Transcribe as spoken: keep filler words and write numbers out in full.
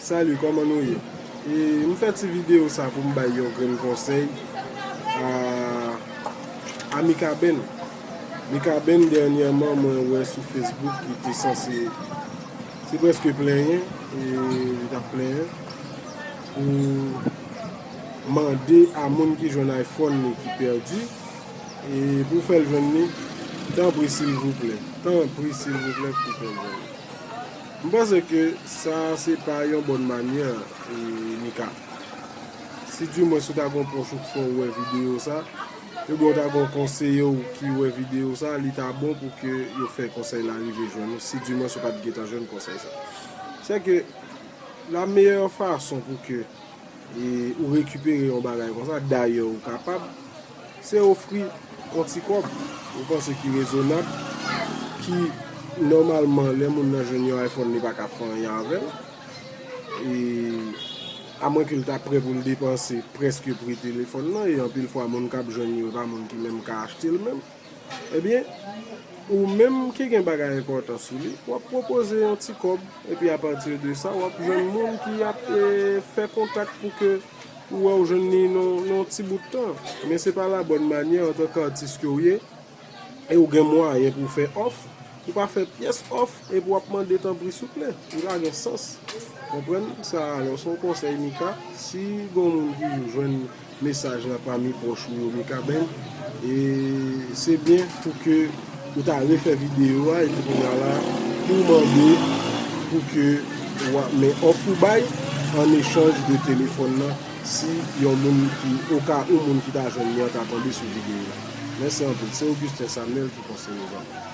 Salut, kòman nou ye? E, m fè ti videyo sa pou m bay yon grenn konsèy a, a Mikaben. Mikaben, dènyèman, mwen wè sou Facebook, li te sanse, se prèske plenyen, e li t ap plenyen pou mande a moun ki jwenn iPhone li ki pèdi, e pou fè l jwenn li, tanpri silvouplè, tanpri silvouplè pou fè l jwenn li. M panse ke sa se pa yon bòn manyè, e, Mika. Si dimwens ou ta gon pwòch ou k fè w wè videyo sa, oubyen ou ta gon konseye w ki wè videyo sa, li ta bon pou ke yo fè konsèy la rive jwenn ou, si dimwens ou pa t gentan jwenn konsèy sa. Se ke la meyè fason pou ke e ou rekipere yon bagay konsa, dayè ou kapab, se ofri yon ti kòb ou panse ki rezonab, ki nòmalman lè moun nan jwenn yon iPhone li pa ka fè anyen avè l. E amwen ke l ta prè pou l depanse prèske pri telefòn nan, e anpil fwa moun k ap jwenn yo, e pa moun ki menm ka achte l menm. Ebyen, ou menm ki gen bagay enpòtan sou li, w ap pwopoze yon ti kòb, epi apati de sa, w ap jwenn moun ki ap e, fè kontak pou ke ou wè ou jwenn li nan yon ti bout tan. Men se pa la bòn manyè antanke atis ke w ye, e ou gen mwayen pou w fè òf, ou pa fè pyès òf, epi w ap mande tanpri souple. Li pa gen sans. Konprann sa, alò, se yon konsèy, Mika. Si gon moun ki jwenn mesaj la pami pwòch ou yo, Mikaben, e se byen pou ke ou ta refè videyo a, epi kounye a la, pou w mande pou ke w a, men òf ou bay an echanj de telefòn nan, si yon moun ki, oka yon moun ki ta jwenn li an ta tonbe sou videyo la. Mèsi anpil. Se Augustin Samuel ki konseye zòt.